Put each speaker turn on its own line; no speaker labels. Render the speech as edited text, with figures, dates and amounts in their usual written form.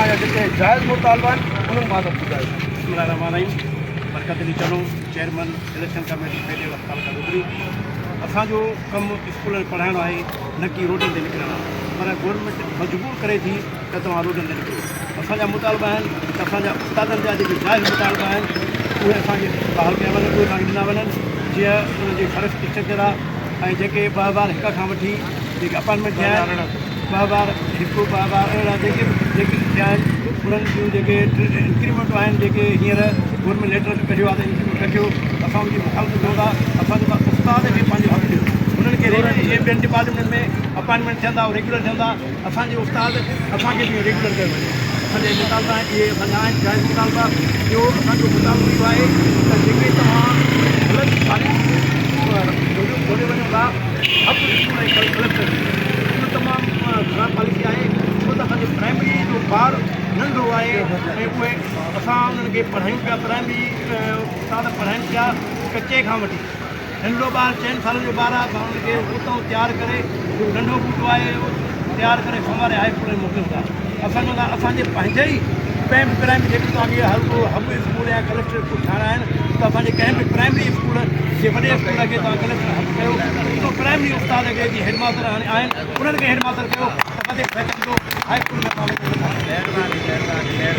اسان جا جيڪي جائز مطالبا آهن انهن کان ته ٻڌايو.
بسم الله الرحمٰن الرحيم Barkat Ali Channo chairman election committee federal تعلقه ڏوڪري اسان جو ڪم اسڪولن ۾ پڙهائڻ آهي نه ڪي روڊن تي نڪرڻ آهي پر گورنمينٽ مجبور ڪري ٿي ته توهان روڊن تي نڪرو اسان جا مطالبا آهن ته اسان جا استادن جا جيڪي جائز مطالبا آهن اهي اسان کي بحال ڪيا وڃن اهي اسان کي ڏنا وڃن جيئن انهن جي فرسٽ اسٽرڪچر آهي ۽ جيڪي 2001 کان وٺي جيڪي اپائنٽمينٽ ٿيا آهن 2001 2018 جيڪي به جيڪي ٿيا آهن انهن جون جيڪي انڪريمينٽون آهن جيڪي هينئر گورنمينٽ ليٽر ڪڍيو آهي ته انڪريمينٽ رکيو اسان ان جي مخالفت ڪيون ٿا. اسان چون ٿا استاد کي پنهنجو حق ڏيو انهن کي جيئن ٻين ڊپارٽمينٽن ۾ اپائنٽمينٽ ٿين ٿا ريگيولر ٿين ٿا اسان جي استاد اسان کي به ريگيولر ڪيو وڃي. اسان جا اهي مطالبا آهن اهي اسان جا آهن جائز مطالبا. ٻيو اسان جو مطالبو اهو آهي ته جيڪي توهان غلط پاليسيون جوڙي وڃو ٿا حب اسڪول ۽ ڪلسٽر اهو تمام خراب پاليسي آهي ڇو ته اسان جي پرائمري جو ٻار ننڍو آهي ۽ اهي اسان انهن کي پڙهايون پيا پرائمري استاد پڙهائين پيا ڪچي کان وٺي ننڍڙو ٻار چئن سالن جو ٻار آهي اسان ان کي اتان تيار ڪري جيڪو ننڍو ٻوٽو آهي اهو تيار ڪري سنواري هاء اسڪول ۾ موڪليون ٿا اسان چون ٿا اسان جي پنهنجي ئي ڪنهن به پرائمري جيڪڏهن توهان کي هر ڪو حب اسڪول يا ڪلسٽر اسڪول ٺاهڻا آهن ته اسان جي ڪنهن به پرائمري اسڪول جي وڏي اسڪول کي توهان ڪلسٽر حب ڪيو اتو پرائمري استاد کي جي هيڊ ماستر هاڻي آهن انهن کي هيڊ ماستر ڪيو ته وڌيڪ بهتر ٿيندو هاء اسڪول ۾ اسان وڃون نٿا.